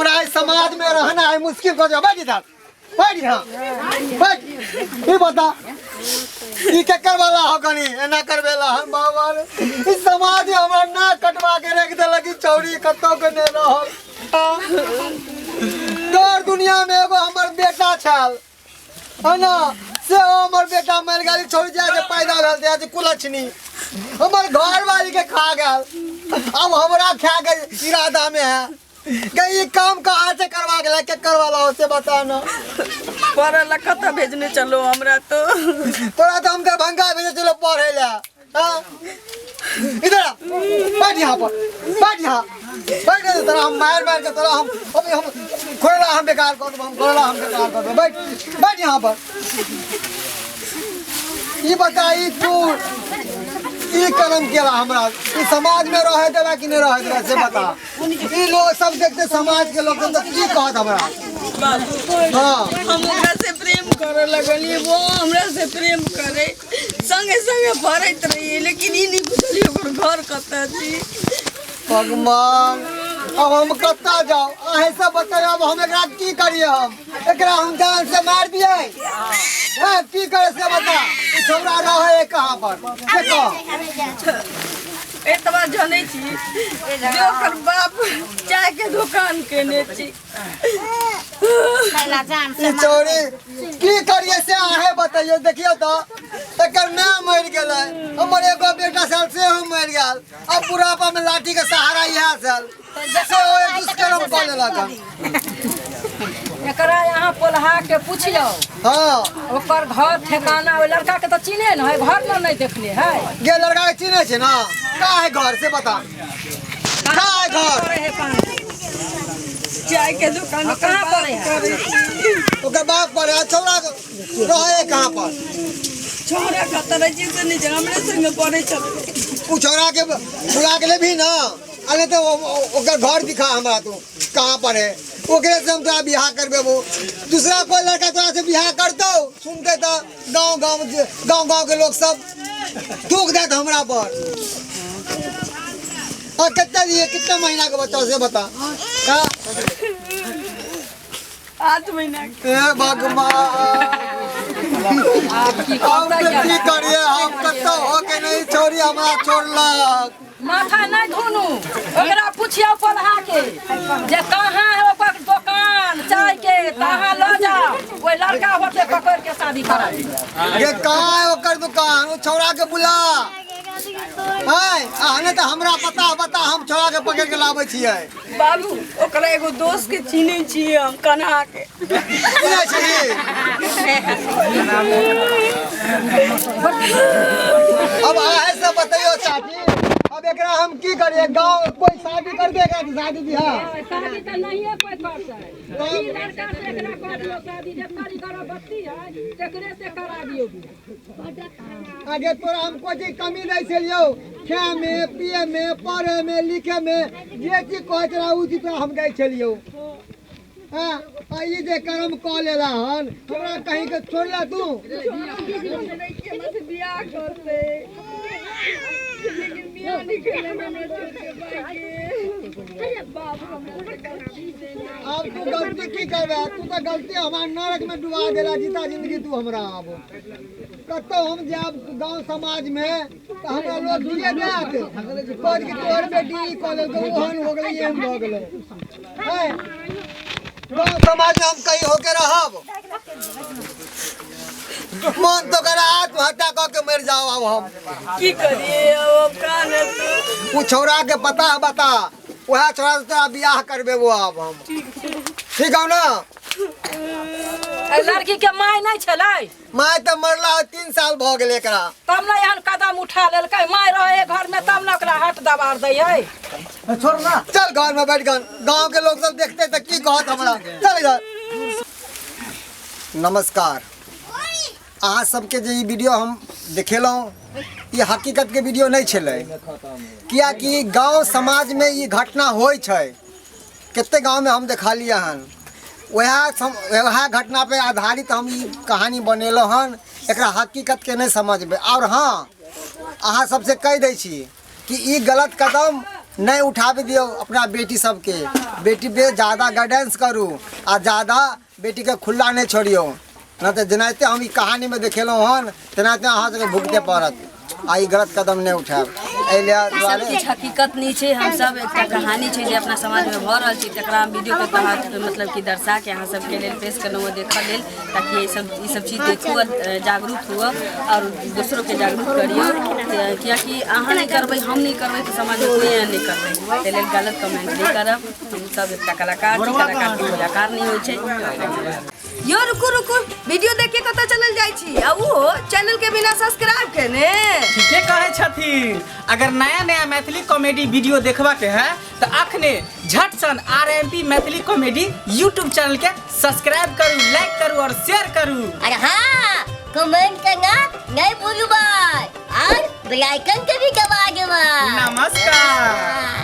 हमरा एहि समाज में रहना है मुश्किल कर बैठ इधर, बैठ यहाँ, बैठ। ई बता, ई केकर वाला हो कनी एना करबेला हम बाबा रे। ई समाज हमरा ना कटवा के रख देलक ई चौरी कतौ के नहीं रहल। तोर दुनिया में एगो हमर बेटा छल है ना, से हमर बेटा मर गेल, छोड़ जाए के पैदा भेल जाए जे कुलक्षणी हमर घर वाली के खा गेल, अब हमरा खा के इरादा में है के ई काम कहाँ से करवा गेला, केकर वाला हो से बता ना। पढ़े ला कतऽ भेजने चलो हमरा तो? तोरा तो हम दरभंगा भेजे चलो पढ़े ला। हाँ? इधर आ, बैठ यहाँ पर, बैठ यहाँ, बैठ गए। तोरा हम मार मार के तोरा हम अभी हम खोला हम बेकार कर देब, हम खोला हम बेकार कर देब। बैठ, बैठ यहाँ पर। ई बताई तू ई कर्म केला हमरा ई समाज में रहे देबा कि नहीं रहे देबा से बता। ई लोग सब देखते समाज के लोग तो की कहत हमरा? बाबू, हाँ। हम ओकरा से प्रेम करे लगलिए, वो हमरा से प्रेम करे, संगे संगे पढ़ैत रहिए, लेकिन ई नहीं बुझलिए ओकर घर कतऽ छी। भगवान, अब हम कतऽ जाओ? अहें सब बताइए, अब हम एकरा की करिए? हम एकरा हम जान से मार दिए हैं, की करे से बता। ई छौड़ा रहे है कहाँ पर से कह। एतबा जनै छी जे ओकर बाप चाय के दुकान केने छी। ई चोरी की करिए से अहें बताइयो। देखियो तो एकर माय मरि गेलै, हमर एगो बेटा छल सेहो मरि गेल, अब बुढ़ापा में लाठी के सहारा इएह छल, से ओ एक दुष्कर्म कऽ लेलक हन। एकरा यहाँ पोल्हा के पूछियो। हाँ। ओकर घर ठेकाना, ओहि लड़का के तो चिन्हे न है, घर न नहीं देखने है। गे लड़का के चिन्हे छै ना? का है घर से बता, का है घर? करे है पान चाय के दुकान। हाँ, कहाँ पर है? ओकर बाप पर है, छौड़ा रहे कहाँ पर? छौड़ा कतऽ रहै छी से नहि जानै, हमरे संगे पढ़ै छलै। उ छौड़ा के बुला के लेबही ना? अरे तो ओकर घर दिखा हमरा, तू कहाँ पर है, ओकरे से हम तोरा बियाह करबेबो। दूसरा कोई लड़का तोरा से बियाह करतौ सुनते तो गाँव गाँव गाँव गाँव के लोग सब थूक देत हमरा पर। और कितना दिए, कितना महीना के बच्चा से बता? का? 8 महीना के। हे भगवान, हम तो की करिए, हम कतौ हो के नहीं छोड़ी हमरा छोड़लक। माथा नहीं धुनू, ओकरा पूछियो पोल्हा के जे कहाँ है ओकर दुकान चाय के, तहाँ लऽ जाओ, ओहि लड़का होते पकड़ के शादी करा दियौ। ये कहाँ है ओकर दुकान? ओ छौड़ा के बुला है, आ नहीं तो हमरा पता बता, हम छौड़ा के पकड़ के लाबै छियै। बाबू, ओकरा एगो दोस्त के चिन्है छियै हम, कन्हा के। चिन्है छी? अब अहें सब बतैयो चाची, अब एकरा हम की करिए? गांव कोई शादी कर देगा कि शादी बियाह? शादी तऽ नहिए कोइ करतै। ई लड़का से एकरा कऽ दियौ शादी, जे करी गर्भवती है तेकरे से करा दियौ बियाह। आगे तोरा हम कोई चीज कमी नहीं छलियौ, खाए में, पिए में, पढ़े में, लिखे में, जे चीज कहै छला ओ चीज तोरा हम दै छलियौ। हाँ, आ ई जे कर्म कऽ लेला हन, हमरा कहीं के छोड़ला तू? हमरा से बियाह करतै, लेकिन बियाह नहीं केलक, हमरा छोड़ के भागि गेल। बाबू, हमरा से गलती भेल। आब तू गलती की करबे? तू तऽ गलती हमार नरक में डुबा देला जीता जिंदगी तू हमरा। आब कतौ हम जायब गांव समाज में तऽ हमरा लोग दिए देत, कहत कि तोहर बेटी ई कऽ लेलकौ, ओहन हो गेलै, एहन भऽ गेलै। हैं? गांव समाज में हम कहीं होके रहब? मन तो करे आत्महत्या कऽ के मरि जाओ अब हम। की करिए अब, अब कहाँ हेतै? उ छौड़ा के पता बता, वएह छौड़ा से तोरा बियाह करबेबो आब हम। ठीक हौ ना? एहि लड़की के माय नहि छलै? माय तऽ मरला 3 साल भऽ गेल एकरा। तब ने एहन कदम उठा लेलकै। माय रहे घर में तब ने ओकरा हट दबार दै है। छोड़ ना, चल घर में बैठ गन, गांव के लोग सब देखते तऽ की कहत हमरा। चल इधर। नमस्कार, अहाँ सबके जे ई वीडियो हम देखेलहुँ ई हकीकत के वीडियो नहीं छलै, कियाकि गांव समाज में ई घटना होइ छै। कते गांव में हम देखलियै हन, वएह घटना पे आधारित हम ई कहानी बनेलहुँ हन। एकरा हकीकत के नहीं समझबै। और हाँ, अहाँ सबसे कहि दै छी कि ई गलत कदम नहि उठाबे दियौ अपना बेटी सबके। बेटी पे ज़्यादा गाइडेंस करू आ ज़्यादा बेटीके खुला नहि छोड़ियौ, नहि तऽ जेनाहिते हम ई कहानीमे देखेलहुँ हन तेनाहिते अहाँ सबके भुगते पड़त आ ई गलत कदम नहि उठायब। एहि लए दुआरे किछु हकीकत नहि छै। हमसब एकटा कहानी छै जे अपना समाजमे भऽ रहल छै, तकरा हम वीडियोके तहत मतलब कि दर्शा के अहाँ सबके लेल पेश केलहुँ हँ देखऽ लेल, ताकि ई सब चीज देखू आओर जागरूक हुअ आओर दोसरोके जागरूक करियौ। कियाकि अहाँ नहि करबै, हम नहि करबै तऽ समाजमे कोइ एहन नहि करतै। ताहि लेल गलत कमेंट नहि करब। हमसब एकटा कलाकार छी, कलाकारके कलाकार नहि होइ छै। यो रुकू रुकू, वीडियो देख के कतऽ चलल जाइ छी आ उहो चैनल के बिना सब्सक्राइब केने? ठीके कहै छथिन। अगर नया नया मैथिली कॉमेडी वीडियो देखबा के है तो अखने झट सन RMP Maithili comedy YouTube channel के सब्सक्राइब करू, लाइक करू और शेयर करू। अरे हाँ, कमेंट करना नहीं भूलू भाई और बेल आइकन के भी दबा देबा। नमस्कार।